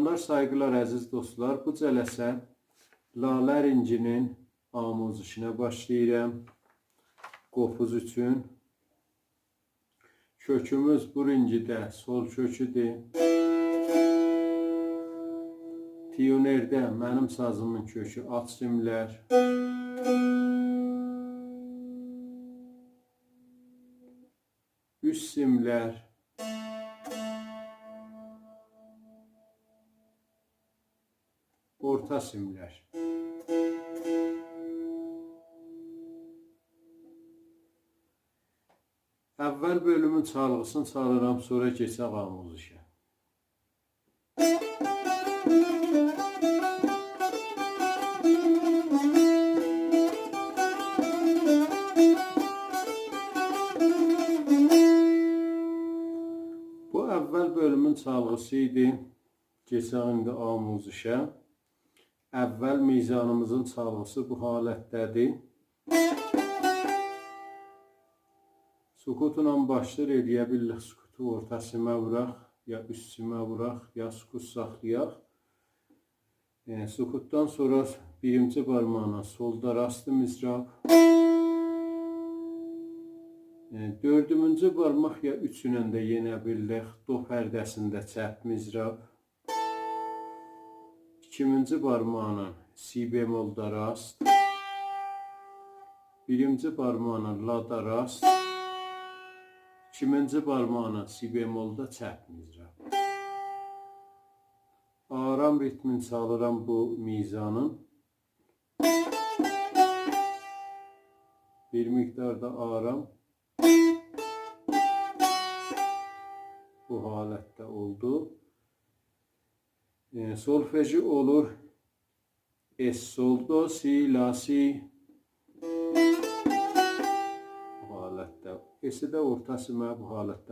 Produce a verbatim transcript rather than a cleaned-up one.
سلاملار، سایغیلار، عزیز دوستلار. بو جلسه لاله‌رنگی‌نین آموزشینه باشلاییرام. قوپوز اوچون. کؤکوموز بو رنگیده سول کؤکودور. تیونرده منیم سازیمین کؤکو آلت سیملر، اوست سیملر، اورتا سیملر. اول بؤلومون چالغی‌سینی چالیرام، سونرا کئچک آموزشه. بو اول بؤلومون چالغی‌سی ایدی. کئچک ایندی آموزشه. اول میزانیمیزین چالغی‌سی بو حالتده‌دیر. سکوتلا باشلاییر، ائلیه بیلیریک سکوتو اورتا سیمه ووراق، یا اوست سیمه ووراق، یا سکوت ساخلایاق. ائ، سکوتدان سونرا بیرینجی بارماغینان سولدا راست مضراب. ائ، دؤردومونجو بارماق یا اوچونن ده یئنه بیلیریک دو پرده‌سینده چپ مضراب. ایکیمینجی بارماغینان سی بمولدا راست. بیرینجی بارماغینان لادا راست. ایکیمینجی بارماغینان سی بمولدا چپ مضراب. آرام ریتمین چالیرام بو میزانین. بیر مقدار دا آرام. بو حالتده اولدو. ائ، سولفژی اولور اس، سول، دو، سی، لا، سی. بو حالتده. اسی ده اورتا سیمه بو حالتده